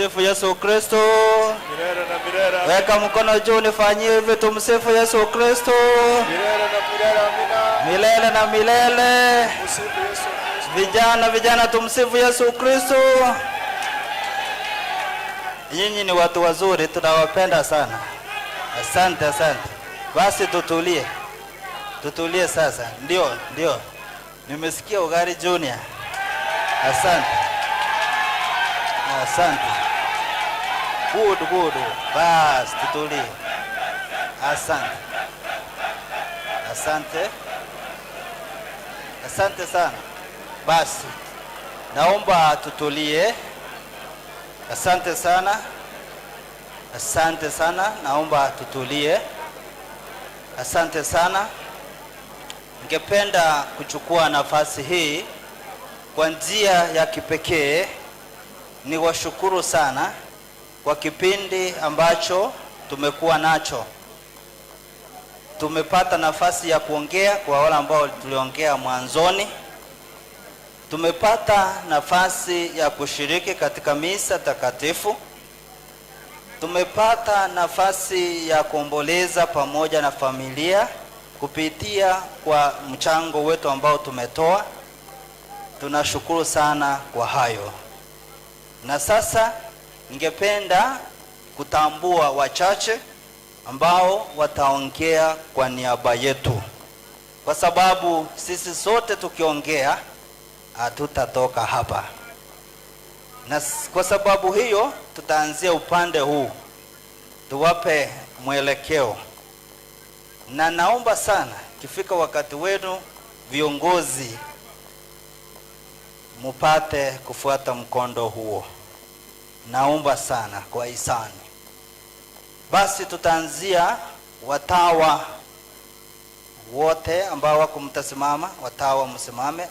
Tumsifu Yesu Kristo. Milele na milele amina. Weka mkono juu nifanyie hivi. Tumsifu Yesu Kristo. Milele na milele amina. Milele na milele. Msifu Yesu Kristo. Vijana, vijana, tumsifu Yesu Kristo. Nyinyi ni watu wazuri, tunawapenda sana. Asante, asante. Basi tutulie, tutulie sasa. Ndio, ndio, nimesikia Ugari Junior. Asante, asante. Good, good. Basi tutulie. Asante, asante, asante sana. Basi naomba tutulie. Asante sana, asante sana. Naomba tutulie. Asante sana. Ningependa kuchukua nafasi hii kwa njia ya kipekee niwashukuru sana kwa kipindi ambacho tumekuwa nacho. Tumepata nafasi ya kuongea kwa wale ambao tuliongea mwanzoni. Tumepata nafasi ya kushiriki katika misa takatifu. Tumepata nafasi ya kuomboleza pamoja na familia kupitia kwa mchango wetu ambao tumetoa. Tunashukuru sana kwa hayo. Na sasa ningependa kutambua wachache ambao wataongea kwa niaba yetu, kwa sababu sisi sote tukiongea hatutatoka hapa, na kwa sababu hiyo tutaanzia upande huu, tuwape mwelekeo, na naomba sana ikifika wakati wenu viongozi mupate kufuata mkondo huo. Naomba sana kwa hisani. Basi tutaanzia watawa wote ambao wako, mtasimama. Watawa msimame.